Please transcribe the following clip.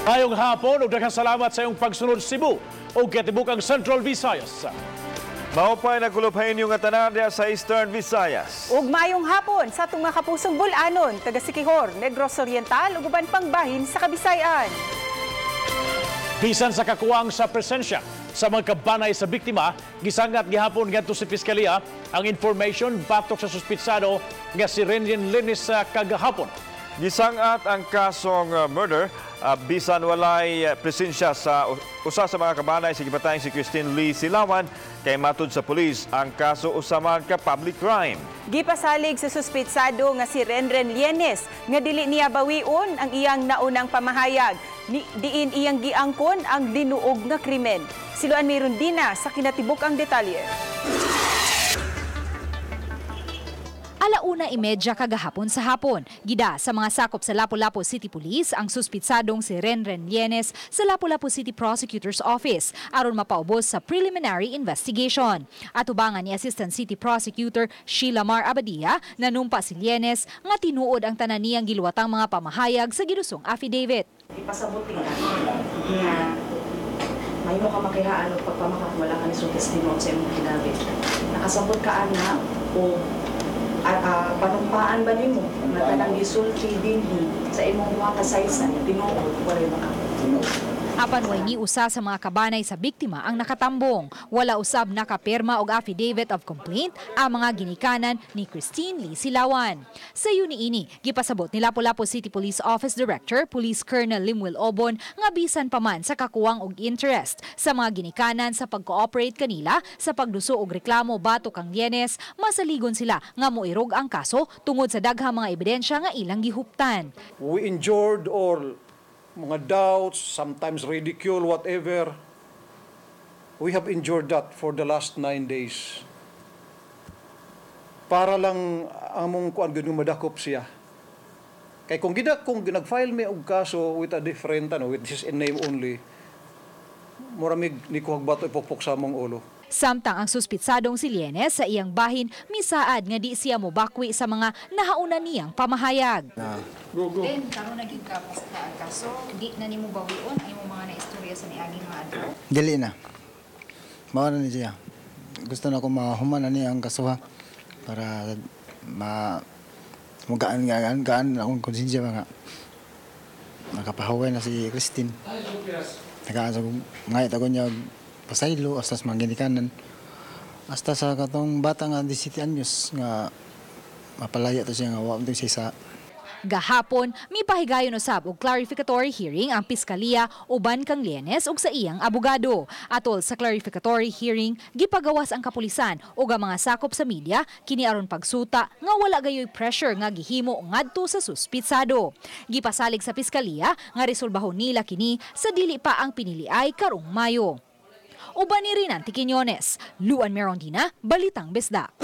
Maayong hapon ug daghang salamat sa iyong pagsunod, Cebu ug katibukang Central Visayas. Maupay nagkuluphay inyo nga tanan diha sa Eastern Visayas. Ug maayong hapon sa atong mga kapusong Bul-anon, taga Siquijor, Negros Oriental ug uban pang bahin sa Kabisayan. Bisan sa kakuwang sa presensya sa mga kabanay sa biktima, gisangat gihapon ngadto sa piskalya ang information batok sa suspitsado nga si Renren Lienes sa kagahapon. Gisangat ang kasong murder bisan walay presensya sa usa sa mga kabanay sa gipatayng si Christine Lee Silawan kay matud sa pulis ang kaso usa man ka public crime. Gipasalig sa suspitsado nga si Renren Lienes nga dili niya bawion ang iyang naunang pamahayag. Ni, diin iyang giangkon ang dinuog nga krimen. Siluan Mirundina sa kinatibuk ang detalye. 1:30 kagahapon sa hapon. Gida sa mga sakop sa Lapu-Lapu City Police ang suspitsadong si Renren Lienes sa Lapu-Lapu City Prosecutor's Office aron mapaubos sa preliminary investigation. Atubangan ni Assistant City Prosecutor Sheila Mar Abadia, nanumpa si Lienes nga tinuod ang tanan niyang giluwatang mga pamahayag sa gidusong affidavit. Ipasabot nga nga mahimo ka makihaan og pagpamakak, wala ka ni sulti sa imong kinabi. Nakasabot ka ana o panumpaan ba nimo nga tanang gisulti dinhi sa imong mga kasaysan tinuod, walay maka? Apan way ni usa sa mga kabanay sa biktima ang nakatambong. Wala usab nakapirma og affidavit of complaint ang mga ginikanan ni Christine Lee Silawan. Sa niini, gipasabot ni Lapu-Lapu City Police Office Director Police Colonel Limuel Obon nga bisan pa man sa kakuwang og interest sa mga ginikanan sa pag-cooperate kanila sa pagduso og reklamo batok kang Lienes, masaligon sila nga moirog ang kaso tungod sa daghang mga ebidensya nga ilang gihuptan. We endured all mga doubts, sometimes ridicule, whatever. We have endured that for the last 9 days. Para lang among kuan gud madakop siya. Kay kung nag-file mi og kaso with a different ano, with his name only, mura mig ni kuhag bato ipukpok sa among ulo. Samtang ang suspitsadong si Lienes sa iyang bahin misaad nga di siya mobakwi sa mga nahauna niyang pamahayag. Then, karon naging ka kaso, di na nimo bawion ang imong mga naistorya sa niaging mga adlaw? Dili na. Mao na ni siya. Gusto na ko mahuman na niya ang kasuha para ma mugaan gaan gaan akong konsensya ba nga nakapahuway na si Christine. Nagaan sa ngayat ako niya pasaylo hasta sa mga ginikanan. Hasta sa katong bata nga 17 anyos nga mapalaya to siya nga wa man to siya sa Gahapon, mipahigayon usab og clarificatory hearing ang piskalya uban kang Lienes ug sa iyang abogado. Atol sa clarificatory hearing, gipagawas ang kapulisan ug ang mga sakop sa media kini aron pagsuta nga wala gayoy pressure nga gihimo ngadto sa suspitsado. Gipasalig sa piskalya nga resolbahon nila kini sa dili pa ang piniliay karong Mayo. Uban ni Rinanti Quiñones, Luan Merondina, Balitang Bisdak.